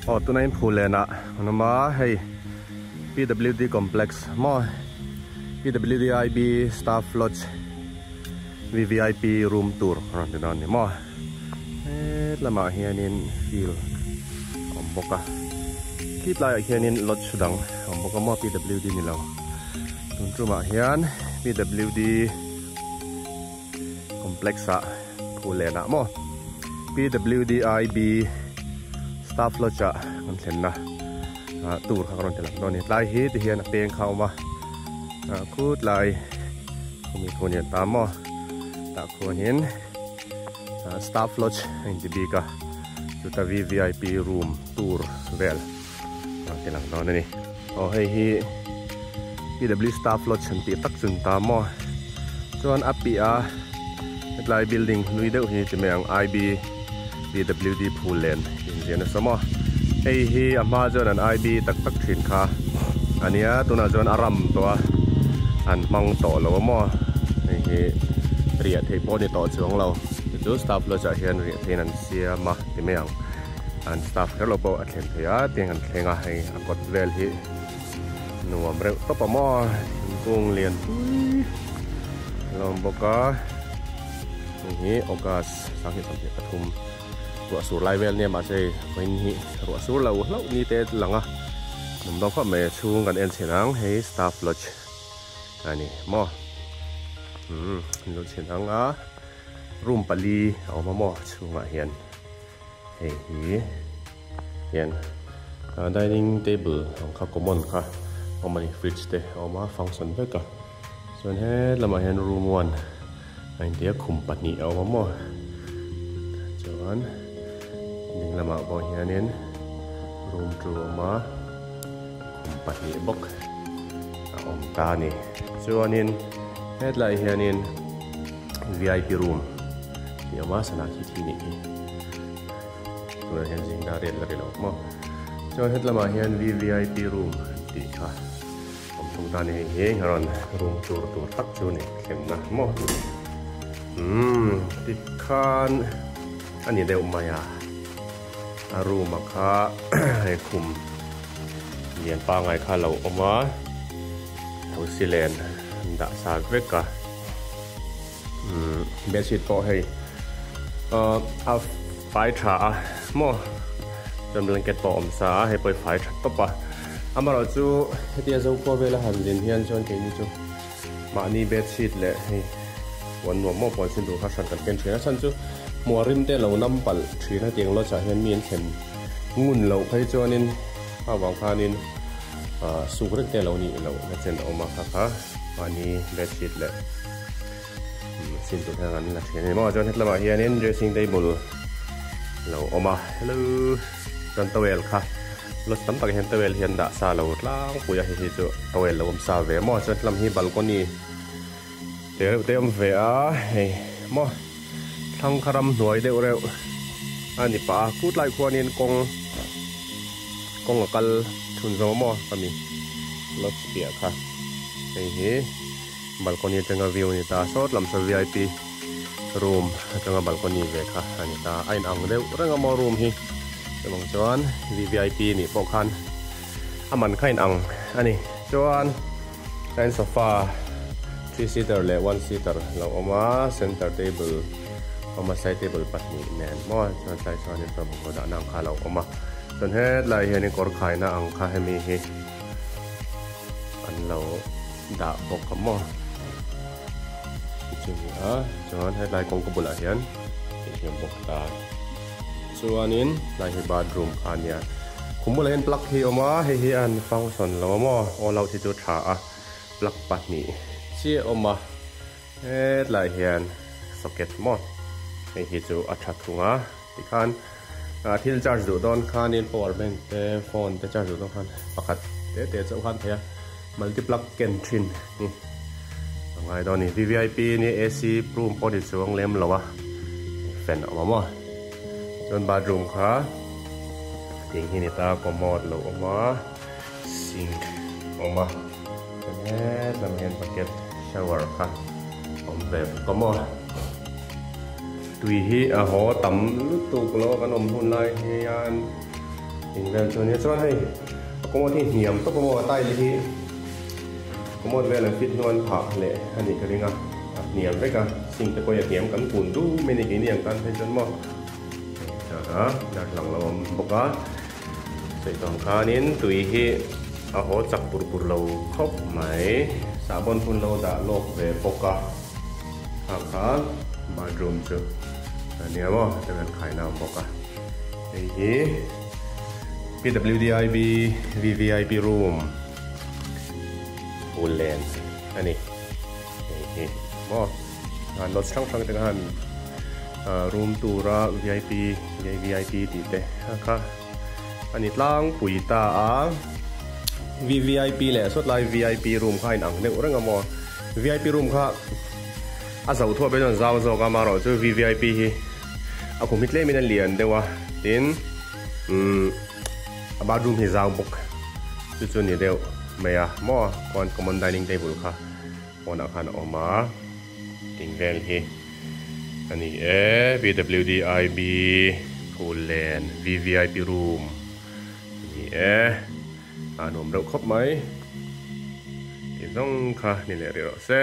Aw tuna in phul len ah an awm a hei PWD complex maw PWD IB staff lodge VVIP room tour a rawn ti dawn a ni maw hetlamah hianin field a awm bawk a khi tlaiah hianin lodge dang a awm bawk a maw PWD ni lo tun tumah hian PWD complex ah phul len ah maw PWDIB staff lodge ah kan thlen na ah tour kha ka rawn ti lang dawn a ni tlai hi ti hian a peng kha a awm a ah khutlai khumi khu ni an ta maw tah khuanin ah staff lodge a inti bik a chuta VVIP room tour vel a ti lang dawn a ni aw hei hi PW staff lodge an tih tak chu an ta maw chuan a piah a hetlai building hlui deuh hi ti mai ang IB PWD phul len inziah nasa maw hei hi a hma chuan an IB tak tak thin kha a nia tunah chuan a ram tawh a an hmang tawh lo a maw hei hi riah theih pawh a ni tawh chuang lo chu staff lodge ah hian riah theihin an siam a ti mai ang. An staff kher lo pawh a thlen thei a tiang an thleng a hei a kawt vel hi nuam reuh tawp a maw thingkung lian pui a lo awm bawk a hei hi august 2023 ruah sur lai vel nia mahse hei vawiin hi ruah sur lo hlauh ni te lang a nuam dawn khawp mai a chhung kan en chhin ang hei staff lodge a ni maw umm an lo chhin ang a room pali a awm a maw chhungah hian. Hei hi hian dining table ang kha common kha a awm a ni fridge te a awm a function vek a chuan helamah hian room one a inti a khum pahnih a awm a maw chuan ding lamah pawh hianin room two a awm a khum pahnih bawk a awm ta a ni chuanin hetlaiah hianin V_I_P room tih a awm a sana khi thi nih hi tunah hian zing dar riat la ri lo maw chuan hetlamah hian V_V_I_P room tih kha awm thung ta a ni hei hi a rawn room tur tur tak chu a ni thlenna maw umm tikhan a ni deuh mai a a room a kha hei khum lian pangai kha a lo awm a thosilen an dah sa vek a. Umm bedsheet pawh hei ahh a fai tha a maw chuan blanket pawh a awm sa a hei pawh hi fai tha tawp a amaherawh chu hetia zokhua vela han zin hian chuan keini chu mahni bedsheet leh hei puan nuam maw puan sin tur kha hran kan ken thin a chhan chu hmuh a rim te lo nam palh thin a tiang lodge ah hian mi an thlen ngun loh phei chuanin a vang khanin ahh suk reng te lo nih loh na chen a awm a kha kha mahni bedsheet leh. Sin tur hian an la thin a ni maw chuan hetlamah hianin dressing table lo awm a hello chuan towel kha lodge tam tak hian towel hi an dah sa lo tlangpui a hei hi chu towel lo awm sa ve maw chuan helam hi balcony te reuh te awm ve a hei maw thlang kha ramhnuai deuh reuh a ni pah a kut lai khuanin kawng kawng a kal chhun zawng maw khami lodge piah kha hei hi. Balcony atanga view a ni ta sawt lam saw vip room atanga balcony ve kha a ni ta a inang deuh reng a maw room hi chuvang chuan vvip nih pawh khan a man kha inang a ni chuan tlaiin sofa three seater leh one seater lo awm a center table awm a side table pahnih nen maw chuan tlai chuanin chaw bungraw dahna ang kha a lo awm a chuan hetlai hianin kawr khaina ang kha hemi hi an lo. Dah bawk a maw chu ni a chuan hetlai kawngka bulah hian hei hi bawk ta chuanin tlai hi bathroom kha a nia khum bulah hian plug hi a awm a hei hi a han function lo a maw all out hi chu a tha a plug pahnih chiah a awm a hetlai hian socket maw hei hi chu a tha thung a tikhan thil charge duh dawn khanin power bank te phone te charge duh dawn khan pakhat te te chauh khan thei a. Multi plug ken thin hi a ngai dawn a ni. VVIP ni AC room pawh ni chuang lem lo a fan a awm a maw chuan bathroom kha tiang hi ni ta commode lo awm a sink a awm a chuan hetlam hian bucket shower kha a awm ve bawk a maw tui hi a haw tam lutuk lo kan awm hun lai hian. Eng vel chu ania chuan hei a commode hi hniam tawp a maw tile hi commode vel an fit hnuan phah leh a nih ka ring a a hniam vek a sink te pawh hi a hniam kan kun du mai a ni keini ang tan phei chuan maw a darthlalang lo awm bawk a sawi tawh ang khanin tui hi a haw chak pur pur lo khawp mai sahbawn hun lo dah lawk ve bawk a kha kha bathroom chu ania maw tawel khaina a awm bawk a. Hei hi PWDIB VVIP room Phullen a ni. Hei hi maw a notes hrang hrang te khan room tura VIP VVIP tih te kha a ni tlangpui ta a. VVIP leh sawtlai VIP room kha a inang deuh reng a maw. VIP room kha a zo thuah pawh chuan zau zawk a amaherawhchu VVIP hi A khum hi tlemin a lian deuh a tin umm a bathroom hi zau bawk chu chu ni deuh mai a maw khawn common dining table kha pawnah khan a awm a ting vel hi a ni e P_W_D_I_B Phullen V_V_I_P room a ni e a nuam reuh khawp mai ti zawng kha ni leh rih rawh se.